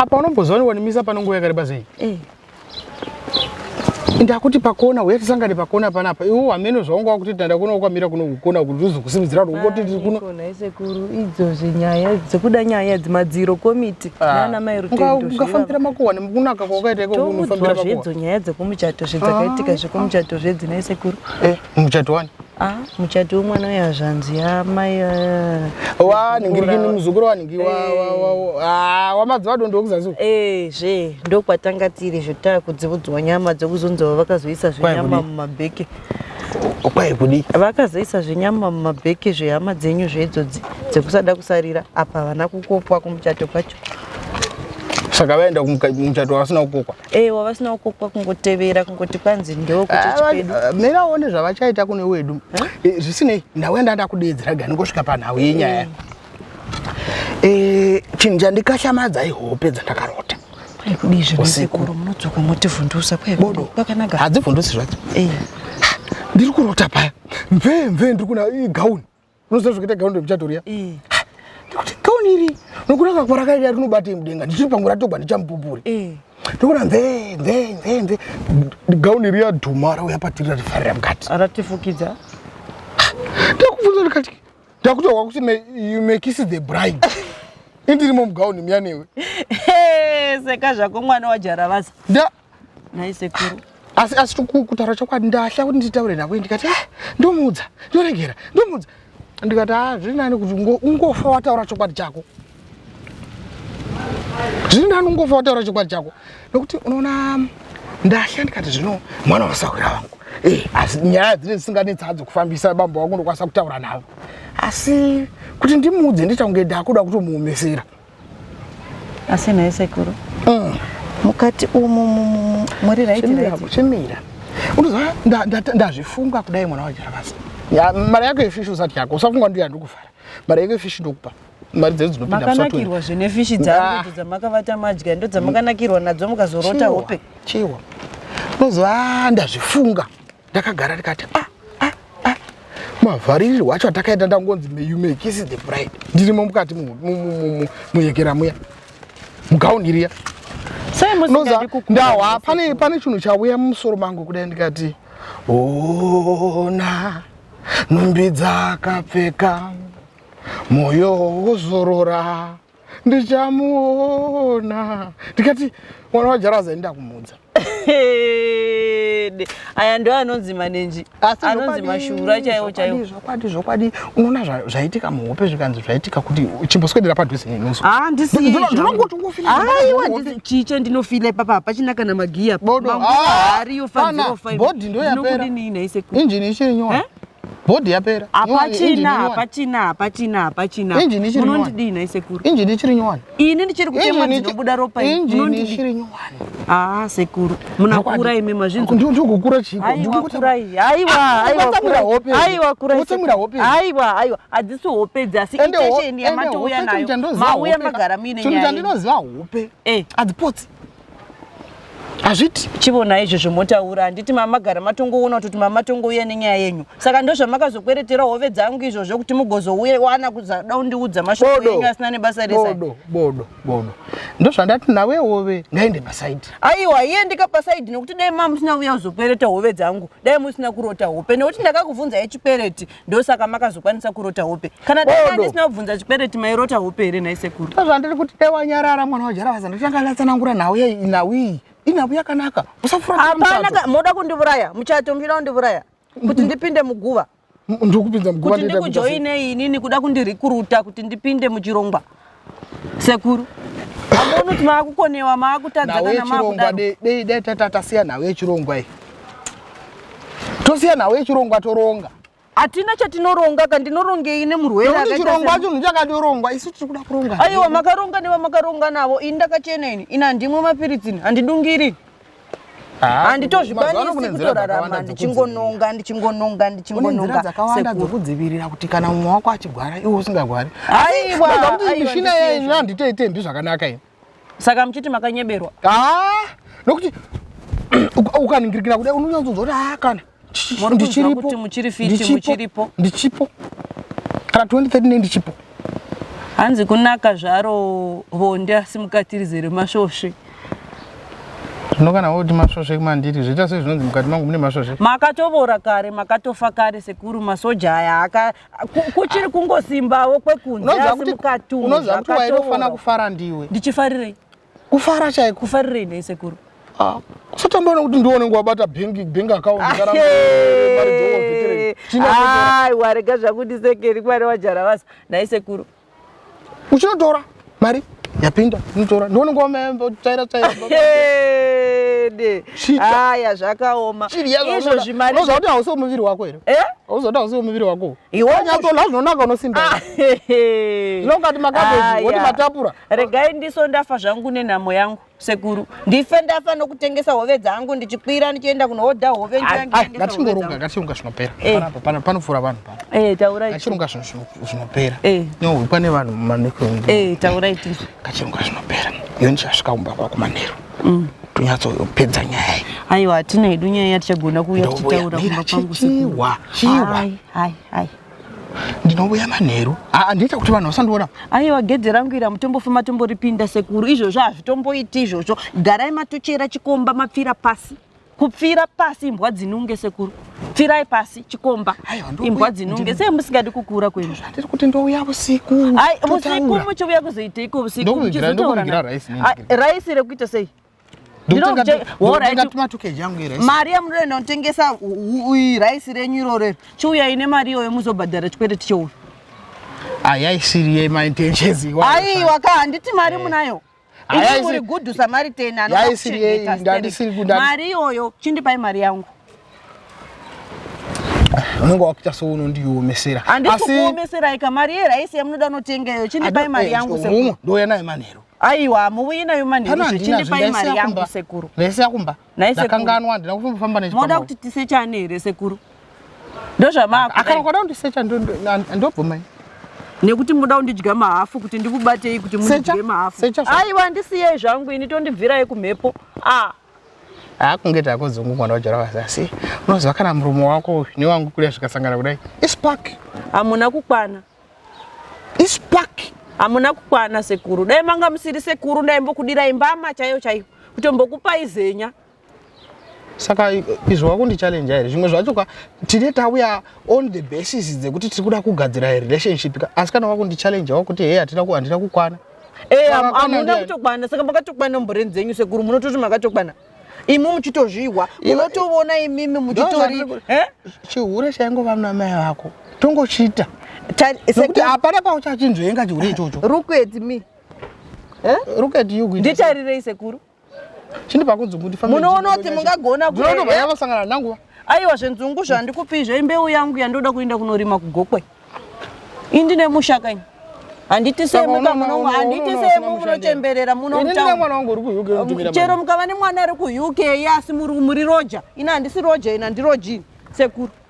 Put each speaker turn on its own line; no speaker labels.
Apa unomboziva wanimisa pano nguva yakareba sei?
Eh.
Ndakuti pakona uya tisangane pakona panapa. Iwe wameno zvaunga wakuti tanda kuno wakamira kuno kukona kuti uzokusimudzira kuti ungoti tiri kuno.
Kona isekuru idzo zvenyaya dzekuda nyaya dzemadziro komiti
Ah.
nana mai Rutendo.
Ungafambira makuhwa nekunaka kwawakaita iko unofambira
Toudzwa
makuhwa.
zvedzo nyaya dzekumuchato zvedzakaitika zvekumuchato zvedzi naisekuru.
Eh, muchato wani?
Ah, muchato wemwana wehazvanzi yamai eh,
Waningirikini muzukuru waningi wa wa wa ah wamadziva dondo kuzasi. uko.
Eh, zve ndokwatanga tiri zvotakudziudzwa nyama dzekuzonzi vakazoisa zvenyama
kudii?
mumabheke
Kwai kudii?
vakazoisa zvenyama mumabheke zvehama dzenyu zveidzodzi dzekusada kusarira apa havana kukopwa kumuchato kwacho
Saka vaenda kumuchato wasina kukokwa.
ewa vasina kukopwa kungotevera kungoti kwanzi ndokuchechi kwedu
Mera one zvavachaita kune wedu. Eh, Zvisinei, ndauya ndanda kudeedzera gani kusvika panhau yenyaya. Eh, chinhu chandikashamadza ihope dzandakarota.
Kwai kudii zvino
Usiku.
sekuru munodzoka motivhundusa kwai
Bodo.
kudii? kwakanaka
Hadzivhundusi zvadzo.
Eh,
Ndiri kurota paya. Mvee mvee ndiri kuna gauni. Unoziva zvekuita gauni remuchato riya?
eh,
Ndikuti gauni iri nokunaka kwarakaita rinobata mudenga. Ndichiri pangu ratogwa ndichamupupuri.
eh.
Ndikuona mvee mvee mvee mvee gauni riya dhuma rauya patiri ratifarira mukati.
ratifukidza
Ndakubvunza ndikati ndakutohwa kuti you may kiss the bride. Indirimo mugauni muya newe.
seka zvako mwana wajaravasa
Nda
nhai sekuru
asi asi kutaura chokwadi ndahla kuti nditaure navo ndikati ah, ndomuudza ndoregera ndomuudza ndikati ah zviri nani kuti ungofa wataura chokwadi chako zviri nani ungofa wataura chokwadi chako nokuti unoona ndahla ndikati zvino mwana wasahwira wangu Eh, asi nyaya dzine dzisinganetsi hadzo kufambisa bambo wangu ndokwanisa kutaura navo asi kuti ndimuudze ndiita kunge ndakuda kutomuomesera
asi nhai sekuru mukati umu muri right
Chimira,
right
chimira. Unoziva ndazvifunga kudai mwana waJaravasa. Ya, mari yako yefishi usati yako usafunga ndiyo yandikuvhara. Mari yako yefishi ndokupa. Mari dzedu dzinopinda musi wa 20.
makanakirwa zvine fishi dzangu
Ah.
idzo dzamakavata madya ndo dzamakanakirwa nadzo mukazorota
Chiwa,
hope
Chiwa. Unoziva ndazvifunga. Ndakagara ndikati ah ah ah. Mavharirirwo acho atakaita ndangonzi may you may kiss the bride. Ndirimo mukati muyekera muya. Mugauni riya.
sei
Unoziva,
musingadi kukura
ndahwa pane pane chinhu chauya mumusoro mangu kudai ndikati ona nhumbi dzakapfeka moyo wozorora ndichamuona ndikati mwana wajaraza ndakumudza
aya ndo anonzi manenji
Asi
anonzi
zvokwadi,
mashura chaiwo chaiwo
zvokwadi zvokwadi unoona zvaitika muhope zvikanzi zvaitika kuti chimboswedera padhuze nenusu
Ah,
ndinongoti ungofila
aiwa chiche ndinofila ipapa hapachina kana magiya
Bodo. Ah,
hariyo
pana, bhodhi ndo yapera.
ndinokudini
injini ichiri nyowani
Eh?
bhodhi yapera
hapachina hapachina hapachina hapachina
Injini ichiri nyowani.
munondidii nhai sekuru
injini ichiri nyowani
ini ndichiri kutemwa dzinobuda ropa ini.
injini
Munondidii?
ichiri nyowani
ah sekuru munakura imi mazvinzwa
ndikukura chiko
Aiwa, kurai aiwa aiwa
Unotsamwira
kurai.
hope here?
aiwa kurai
Unotsamwira
sekuru.
hope here?
aiwa aiwa hadzisi hope idzi asi itesheni yamatouya nayo mauya magara muine
chinhu
nyaya
chandinoziva hope
Eh.
hadzipotsi hazviti
chivona izvozvo motaura handiti mamagara matongoona kuti mamatongouya nenyaya yenyu saka ndozvamakazokweretera hove dzangu izvozvo kuti mugozouya wana kuzada kundiudza mashoko
Bodo.
enyu asina nebasa rese
bodo bodo bodo ndozvandati nawe hove ngaende pasaidi
aiwa iye ndikapasaidhi nokuti dai ma musina uya kuzokwereta hove dzangu dai musina kurota hope nekuti ndakakubvunzai chikwereti ndosaka makazokwanisa kurota hope kana dai
Bodo.
ndisina kubvunza chikwereti mairota hope here nhai sekuru
ndozvandiri kuti dai wanyarara mwana wajaravasa ndotanga ndatsanangura nhau nhau iyi inhau yakanaka usafura
hapana moda kundiuraya muchato muchida kundiuraya kuti ndipinde muguva
ndokupinza muguva
kuti ndikujoinei inini kuda kundirikuruta kuti ndipinde muchirongwa sekuru amuoni kuti maakukonewa maakutadza
nhau
kana
yechirongwa
maakudaro
dei dai tasiya nhau yechirongwa iyi tosiya nhau yechirongwa toronga
hatina chatinoronga ka ndinorongei nemurwere
nekuti
akaita
chirongwa
semi.
chinhu chakatorongwa isu tiri kuda kuronga
aiwa makaronga nevamakaronga navo ini ndakachena ini ini handimwe mapiritsi ini handidungiri
Ah, mazuva ano
handitozvikwanisi
kune nzira
kutorarama
dzakawanda
ndichingononga ndichingononga
Kune nzira
ndichingononga
dzakawanda
sekuru
dzekudzivirira kuti kana mumwe wako achigwara iwe usingagwari
Aiwa,
Ndozva kuti
aiwa,
mishina
ndisiye
yenyu handitoitembi zvakanaka ini
saka muchiti makanyeberwa
Ah, nokuti ukaningirikira kudai unonyatsonzwa kuti ah kana
Muri kunzwa kuti muchiri fiti,
ndichipo,
muchiripo.
ndichipo kana 2039 ndichipo.
Hanzi kunaka zvaro bonde asi mukati rizere masvosve.
Zvino kana woti masvosve mandiri zvoita sei zvinonzi mukati mangu mune masvosve?
Makatovora kare, makatofa kare sekuru masoja aya aka kuchiri kungosimbawo kwekunze asi mukati umu
Unoziva kuti wainofanira kufara ndiwe.
Ndichifarirei?
Kufara chaiko?
Kufarirei nei sekuru?
Ah, usatamba nekuti ndiwe unenge wabata bank account kana mari dzeovheterei.
Aiwa rega zvakundisekeri kwari wajaravasa. Nhai sekuru.
Uchinotora mari yapinda unotora ndiwe unenge wamatsvaira tsvaira.
Aya zvakaoma.
Izvo zvimari. Unoziva kuti hausi muviri wako here? Eh? Hauziva kuti hausi muviri wako.
Iwe
nyatsola zvinonaka unosimba. Zvino ukati makabeji woti matapura.
Regai ndiso ndafa zvangu nenhamo yangu. Sekuru, ndife ndafa nokutengesa hove dzangu ndichikwira ndichienda kunohodha hove
ngatingorunga ngatirunga zvinopera eh. panapa panopfuura vanhu
pana eh, taurai
ngachirunga zvinopera eh. no pane vanhu mumaneko
eh taurai tizvo
ngachirunga zvinopera iyo ndichasvika kumba kwako manheru mm. tonyatsopedza nyaya iyi
aiwa hatina hedu nyaya yatichagona kuuya tichitaura kumba kwangu
sekuru chiwa
ai ai
ndinouya manheru aa ndiita kuti vanhu vasandiona
aiwa gedhe rangu iri hamutombofa matomboripinda sekuru izvozvo hazvitomboiti izvozvo garai matochera chikomba mapfira pasi kupfira pasi imbwa dzinunge sekuru pfirai pasi chikomba imbwa dzinunge sei musingadi kukura kwenyu
ndiri kuti ndouya usiku
ai usiku muchiuya kuzoiteiko usiku
muchizotaura
raisi rekuita sei Mari yamunoenda kutengesa raisi renyu iroro iro chiuyai nemari iyoyo muzobhadhara chikwereti cheuyu.
Ayaisiri yemaintentions
aiwa ka handiti mari eh. munayo ini muri good samaritan anoda mari iyoyo chindipai mari yangu
unenge wakuita seunondiomesera
handisi kuomeserai ka mari yeraisi yamunoda notenga iyo chindipai mari eh, yangu
sekuru ndouya nayo manheru
Aiwa muvuyi nayo manheru zvichindipai mari yangu sekuru.
Ndaisiya kumba. Ndakanganwa handina kufamba
nechikomba. Moda kuti tisechane here sekuru? Ndozvamaku.
Akana kwada kundisecha ndobvuma.
Nekuti muda kundidya mahafu kuti ndikubatei kuti mundidye mahafu. Aiwa ndisiyei zvangu ini tondibvirai kumhepo. Ah.
Haa kunge takozungu mwana waJaravasi asi unoziva kana murume wako newangu kuda zvikasangana kudai. Ispark.
Hamuna kukwana.
Ispark.
Hamuna kukwana sekuru. Dai manga musiri sekuru ndaimbokudirai mbama chaiyo chaiyo. Kutombokupai zenya.
Saka izvo wakundichallenge here? Zvimwe zvacho ka tine tauya on the basis dzekuti tiri kuda kugadzira relationship ka asi kana wakundichallenge wakuti hey hatina handina kukwana.
Eh hamuna kutokwana saka makatokwana mboreni dzenyu sekuru munototi makatokwana. Imi muchitozvihwa munotoona imimi muchitori
eh? Chihure chaingova muna mai vako tongochiita nekuti hapana pauchachinzvenga chihure ichocho.
Look at me.
Eh? Look at you.
Nditarirei sekuru.
Chindipa kunzungu
ndifambe. Munoona kuti mungagona
ku. Ndinotobva yavasangana nanguva.
Aiwa zvenzungu zvandikupi zvembeu yangu yandoda kuenda kunorima kugokwe. Ini ndine musha kaini. Handiti semu kamuno handiti semu munochemberera muno
Ini ndine mwana wangu uri kuUK unotumira.
Chero mukava nemwana ari kuUK asi muri muri roja. Ini handisi roja ini handiroji sekuru.